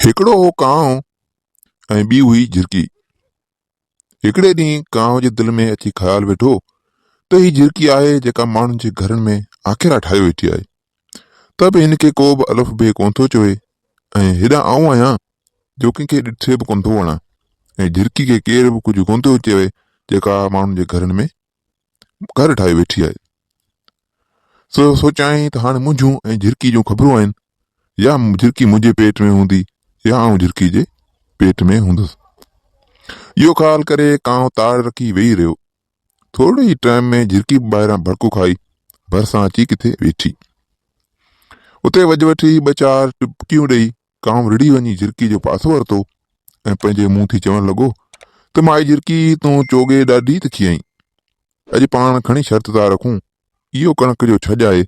هڪڙو هو ڪانء ۽ ٻي هئي جهرڪي. هڪڙي ڏينهن ڪانء جي دل ۾ اچي خيال ويٺو ته هي جهرڪي آهي جيڪا ماڻهن جي گهرن ۾ آکيرا ٺاهيو ويٺي آهي ته به هن کي ڪو به الف بي ڪونه ٿو چوي ۽ هيڏانهن آئون آهيان جو ڪنهن کي ڏٺي به ڪونه ٿو وڻان ۽ جهرڪي کي ڪير به ڪجهه ڪونه ٿو چوي جيڪا ماڻهن جي گهرن ۾ گهر ٺاهي ويٺي آهي. سو سوچيائين ته هاڻي منهنجون ۽ جهرڪي جون خبرون آهن، يا جهرڪي منهنجي پيٽ ۾ هوندي يا آئون جهرڪي جي پيٽ ۾ هوندس. اهو خيال ڪري ڪانء تاڙ رکي ويهي رهيو. ٿورڙي ئي ٽائيم ۾ جهرڪي به ٻاهران ڀڙڪو کائي ڀرسان اچي ڪٿي ويٺي. اتي وڄ وٺي ٻه چار ٽپڪيون ڏئي ڪانء رڙهي وڃي جهرڪي جو پاسو ورتو ۽ پنهنجي منهن ٿي چوڻ لڳو ته مائي جهرڪي تون چوڳي ڏاڍي تکي آهين. اڄ پاڻ کڻي شرط ٿا رکون. اهو ڪڻڪ جو ڇڄ آهي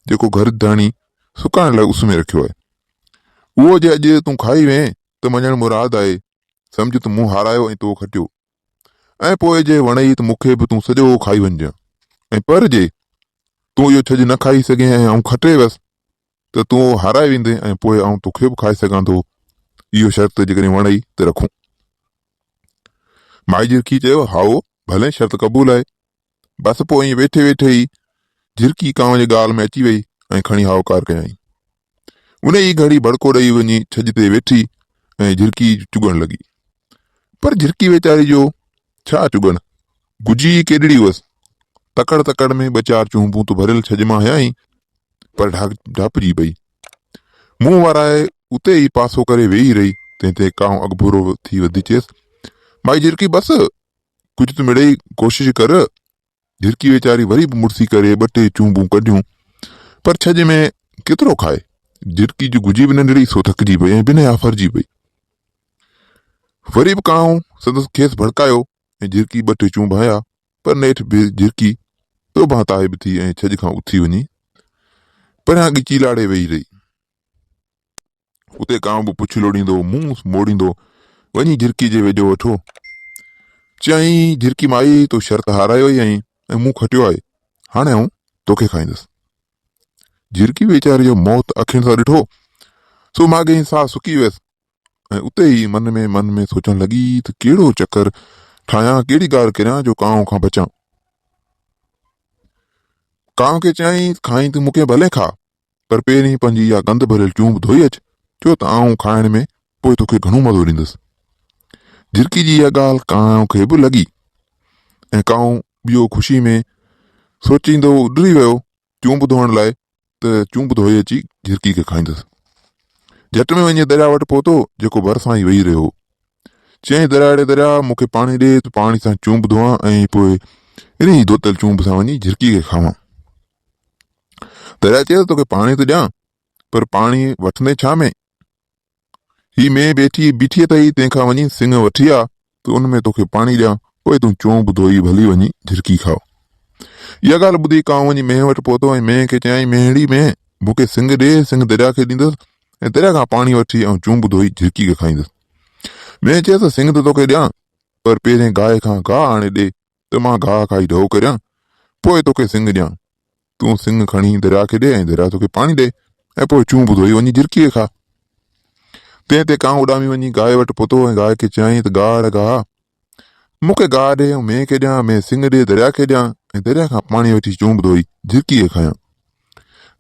جيڪو گهر ڌڻي سڪائڻ لاء اس ۾ رکيو آهي. اهو جي اڄ تون کائي وئين ته مڃڻ مراد آهي. سمجهه ته مون هارايو ۽ تو کٽيو. ۽ پوء جي وڻئي ته مون کي به تون سڄو کائي وڃجان ۽ پر جي تون اهو ڇڄ نه کائي سگهين ۽ آئون کٽي ويس ته تون اهو هارائي ويندين ۽ پوء آئون توکي به کائي سگهان ٿو. اهو شرط جيڪڏهن وڻئي ته رکون. مائي جهرڪي چيو، هائو، ڀلي شرط قبول آهي. بس پوء ائين ويٺي ويٺي ئي جهرڪي ڪانء جي ڳالهه ۾ اچي وئي ۽ کڻي هائوڪار ڪيائين. ان ئي گهڙي ڀڙڪو ڏئي وڃي ڇڄ تي ويٺي ۽ جهرڪي چڳڻ لڳي. پر جهرڪي ويچاري جو ڇا چڳڻ، گجي ئي ڪيڏڙي هئس. تڪڙ تڪڙ ۾ ٻه چار چونبون ته ڀريل ڇڄ مان هنيائين، پر ڍاپجي پئي. منهن ورائي اتي ئي پاسو ڪري ويهي رهي. تنهن تي ڪانء اڳڀرو ٿي وڌي چيس، مائي جهرڪي بس، ڪجهه ته مڙئي ڪوشش ڪر. جهرڪي ويچاري وري به مڙسي ڪري ٻه ٽي چونبون ڪڍيون، پر ڇڄ ۾ ڪيترو کائي. جهرڪي جي گجي به ننڍڙي، سو ٿڪجي پئي ۽ بنهه آڦرجي پئي. وري به ڪانء سندس کيس ڀڙڪايو ۽ جهرڪي ٻه ٽي چونب هنيا، پر نيٺ به جهرڪي توبهان تائب ٿي ۽ ڇڄ کان اٿي وڃي پريان ڳچي لاڙي ويهي رهي. اتي ڪانء به پڇ لوڙيندو، منهن موڙيندو، وڃي جهرڪي جي ويجهو ويٺو. چيائين، جهرڪي مائي، تو شرط هارائي وئي آهين ۽ مون کٽيو آهي. هاڻي آئون توکي کائيندس. جهرڪي ويچاري جو موت اکين سان ڏٺو، سو ماڳهين ساهه سڪي ويس ۽ اتي ئي من ۾ من ۾ سوچڻ لڳي ته ڪهڙو چڪر ٺاهيان، ڪهڙي ڳالهه ڪريان جو ڪانء کان بچان. ڪانء کي چيائين، کائين ته مون کي ڀلي کاء، پر پهرين پنهنجي اها گند ڀريل چونب ڌوئي اچ، ڇو ته آئون کائڻ ۾ پوء توکي گهڻو مزو ڏيندس. جهرڪي جي اها ڳالهه ڪانء کي به لڳي ۽ ڪانء ٻيو خوشي ۾ سوچيندو اڏري ويو چونب ڌوئڻ لاء ته چونب ڌوئي اچي جهرڪي کي کائيندس. جهٽ ۾ وڃي درياء وٽ پهتو، جيڪو ڀرسان ئي وهي رهيو هو. چيائين، درياء ڙي درياء، مون کي پاڻي ڏي ته پاڻي سان چونب ڌوئان ۽ پوء انهيء ڌوتل چونب سان وڃي جهرڪي کي کاوان. درياء چيس، توکي پاڻي ته ڏيان، پر پاڻي وٺندين ڇا ۾؟ هي مينهن بيٺي بيٺي اٿئي، تنهن کان وڃي سڱ وٺي آ ته ان ۾ توکي پاڻي ڏيان، پوء تون چونب ڌوئي ڀلي وڃي جهرڪي کاء. اها ڳالهه ٻڌي ڪانء وڃي مينهن وٽ پهتو ۽ مينهن کي چيائين، مينهڙي مينهن، مون کي سڱ ڏي، سڱ درياء کي ڏيندس ۽ درياء کان پاڻي وٺي آئون چونب ڌوئي جهرڪي کي کائيندس. مينهن چيس ته سڱ ته توکي ڏيان، پر پهرين گاهه کان گاهه آڻي ڏي ته مان گاهه کائي ڍؤ ڪريان، پوء توکي سڱ ڏيان. تون سڱ کڻي درياء کي ڏي ۽ درياء توکي پاڻي ڏي ۽ پوء چونب ڌوئي وڃي جهرڪي کي کاء. تنهن تي ڪانء اڏامي وڃي گاهه وٽ پهتو ۽ گاهه کي چيائين ته گاهه ڙي گاهه، مون کي گاهه ڏي، آئون مينهن کي ڏيان، مينهن سڱ ڏي، درياء کي ڏيان ۽ درياء کان پاڻي وٺي چونب ڌوئي جهرڪي کي کايان.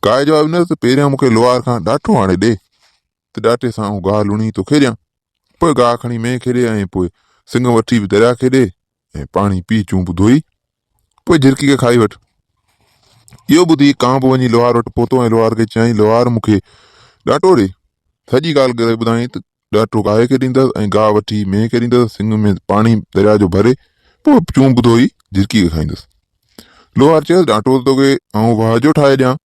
گاهه جواب ڏنس ته پهريان مون کي لوهار کان ڏاٽو آڻي ڏي ته ڏاٽي سان آئون گاهه لڻي توکي ڏيان، پوء گاهه کڻي مينهن کي ڏي ۽ پوء سڱ وٺي به درياء کي ڏي ۽ پاڻي پي چونب ڌوئي پوء جهرڪي کي کائي وٺ. اهو ٻڌي ڪانء به وڃي لوهار وٽ پهتو ۽ لوهار کي چيائين، لوهار مون کي ڏاٽو ڏي. سڄي ڳالهه ڪري ٻڌائين ته ڏاٽو گاهه کي ڏيندس ۽ گاهه وٺي مينهن کي ڏيندس، سڱ ۾ پاڻي درياء جو ڀري پوء چونب ڌوئي جهرڪي کي کائيندس. لوهار چيس، ڏاٽو ته توکي آئون واهه جو ٺاهي ڏيان،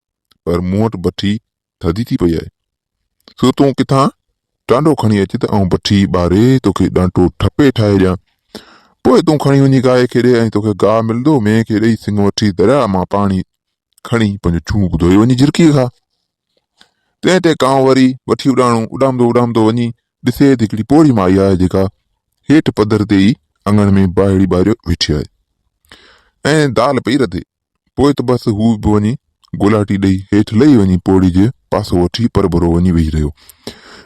پر مون وٽ بٺي ٿڌي ٿي پئي آهي، سو تون ڪٿان ٽانڊو کڻي اچ ته آئون بٺي ٻاري توکي ڏانٽو ٺپي ٺاهي ڏيان. پوء تون کڻي وڃي گاهه کي ڏي ۽ توکي گاهه ملندو. مينهن کي ڏئي سڱ وٺي درياء مان پاڻي کڻي پنهنجو چونب ڌوئي وڃي جهرڪيء کاء. تنهن تي ڪانء وري وٺي اڏاڻو، اڏامندو اڏامندو وڃي ڏسي ته هڪڙي پوڙهي مائي آهي جيڪا هيٺ پڌر تي ئي اڱڻ ۾ باهڙي ٻاريو ويٺي آهي ۽ دال پئي رڌي. پوء ته بس هو به وڃي گولاٽي ڏئي هيٺ لهي وڃي پوڙهي جي پاسو وٺي پرڀرو وڃي ويهي رهيو.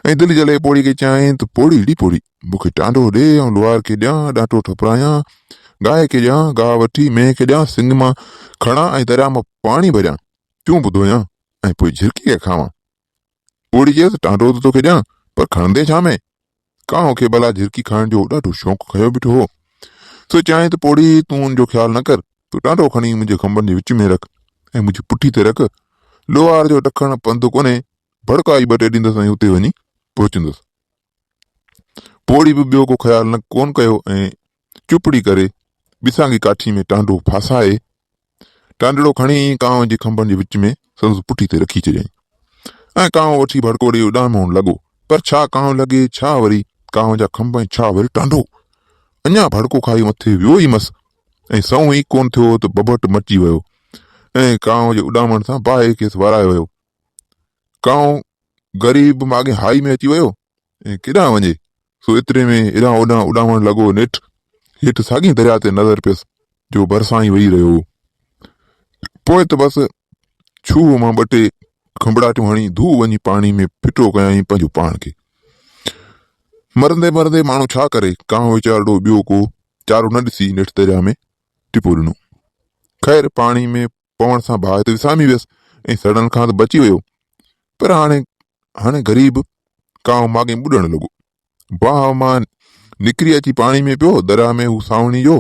۽ دل جلي پوڙهي کي چيائين ته پوڙهي ڙي پوڙهي، مون کي ٽانڊو ڏي، آئون لوهار کي ڏيان، ڏانٽو ٺپرايان، گاهه کي ڏيان، گاهه وٺي مينهن کي ڏيان، سنگ مان کڻان ۽ درياء مان پاڻي ڀريان، چون به ڌويان ۽ پوء جهرڪي کي کاوان. پوڙهي چيس، ٽانڊو ته توکي ڏيان، پر کڻندين ڇا ۾؟ ڪانء کي ڀلا جهرڪي کائڻ جو ڏاڍو شوق کنيو بيٺو هو. سو چيائين ته پوڙهي تون ان جو خيال نه ڪر، تون ٽانڊو کڻي منهنجي کنڀن جي وچ ۾ رک ۽ منهنجي پٺي تي رک، لوهار جو ڏکڻ پنڌ ڪونهي، ڀڙڪا ئي ٻه ٽي ڏيندس ۽ اتي وڃي پهچندس. پوڙهي به ٻيو ڪو خيال نه ڪونه ڪيو ۽ چپڙي ڪري ٻسانگي ڪاٺي ۾ ٽانڊو ڦاسائي ٽانڊڙو کڻي ڪانء جي کنڀن جي وچ ۾ سندس پٺي تي رکي ڇڏيائين ۽ ڪانء وٺي ڀڙڪو ڏيئي اڏامڻ لڳو. پر ڇا ڪانء لڳي، ڇا وري ڪانء جا کنڀ ۽ ڇا وري ٽانڊو! اڃا ڀڙڪو کائي مٿي ويو ئي مس ۽ سنئون ئي ڪونه ٿيو ته بڀٽ مچي ويو ۽ ڪانء جي اڏامڻ سان باهه کيس ورائي ويو. ڪانء غريب ماڳهين هائي ۾ اچي ويو ۽ ڪيڏانهن وڃي، سو ايتري ۾ هيڏانهن هوڏانهن اڏامڻ لڳو. نيٺ هيٺ ساڳئي درياء تي نظر پيس، جو ڀرسان ئي وهي رهيو هو. پوء ته بس ڇوهه مان ٻه ٽي کنڀڙاٽيون هڻي ڌو وڃي پاڻي ۾ ڦٽو ڪيائين پنهنجو پاڻ کي. مرندي مرندي ماڻهو ڇا ڪري؟ ڪانء ويچارڙو ٻيو ڪو چارو نه ڏسي نيٺ درياء ۾ ٽپو ڏنو. خير پاڻي ۾ پوڻ سان باهه ته وسامي ويس ۽ سڙڻ کان ته بچي ويو پر هاڻي هاڻي غريب ڪانء ماڳهين ٻڏڻ لڳو. باهه مان نڪري اچي پاڻي ۾ پيو. درياهه ۾ هو سانوڻي جو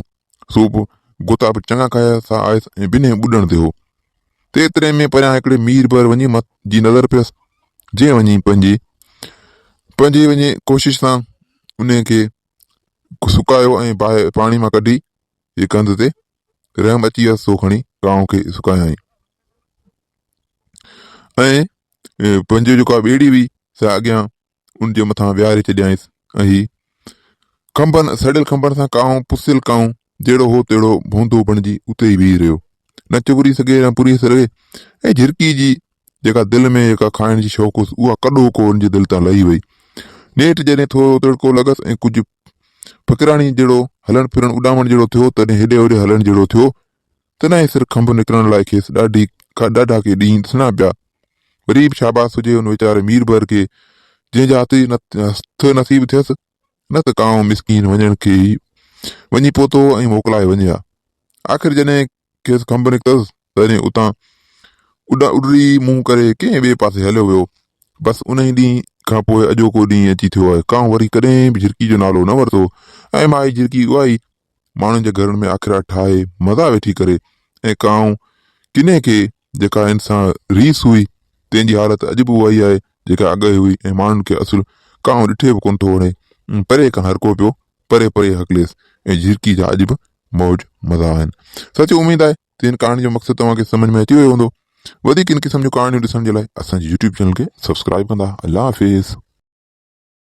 سو به غوطا به چڱا کايا سا آيس ۽ بنهه ٻڏڻ تي هو. تيتري ۾ پريان هڪڙي ميربحر وڃي مت جي نظر پيس، جنهن وڃي پنهنجي پنهنجي وڃي ڪوشش سان انهي کي سڪايو ۽ باهه پاڻي مان ڪڍي هڪ هنڌ تي رحم اچي ويس سو کڻي ڪانء کي سڪايائين ۽ پنهنجي جيڪا ٻيڙي هئي سا اڳيان ان جي مٿان ويهاري ڇڏيائينس ۽ هي کنڀن سڙيل کنڀن سان ڪانء پسيل ڪانء جهڙو هو تهڙو ڀوندو بڻجي اتي ئي بيهي رهيو نه چٻري سگهي نه پوري سگهي ۽ جهرڪي جي جيڪا دل ۾ جيڪا کائڻ جي شوق هيس اها ڪڏهوڪو ان جي دل تان لهي وئي نيٺ جڏهن ٿورو تڙڪو لڳس ۽ ڪجهه فقيراڻي جهڙو هلڻ ڦرڻ اڏامڻ جهڙو ٿيو، تڏهن هيڏي هوڏي هلڻ جهڙو ٿيو، تڏهن سر کنڀ نڪرڻ لاء کيس ڏاڍي ڏاڍا ڪي ڏينهن ڏسڻا پيا. وري به شاباس هجي ان ويچاري ميربحر کي، جنهن جا هٿ ئي هٿ نصيب ٿيس، نه ته ڪانء مسڪين وڃڻ کي ئي وڃي پهتو هو ۽ موڪلائي وڃي ها. آخر جڏهن کيس کنڀ نڪتس، تڏهن اتان اڏا اڏري منهن ڪري ڪنهن ٻئي پاسي هليو ويو. بس انهي ڏينهن کان پوء اڄوڪو ڏينهن اچي ٿيو آهي. ڪانء وري ڪڏهن به جهرڪي جو نالو نه ورتو ۽ مائي جهرڪي اها ئي ماڻهن جي گهرن ۾ آکيرا ٺاهي مزا ويٺي ڪري ۽ ڪانء ڪنهن کي جيڪا هن سان ريس هئي تنهن جي حالت اڄ به اها ئي آهي جيڪا اڳ هئي ۽ ماڻهن کي اصل ڪانء ڏٺي به ڪونه ٿو وڻي ۽ پري کان هرڪو پيو پري پري هڪليس ۽ جهرڪي جا اڄ به موج مزا آهن. سچ اميد آهي ته هن ڪهاڻي جو مقصد توهان کي سمجهه ۾ اچي ويو هوندو. وڌيڪ ان قسم جون ڪهاڻيون ڏسڻ جي لاء اسان جي يوٽيوب چينل کي سبسڪرائب ڪندا. الله حافظ.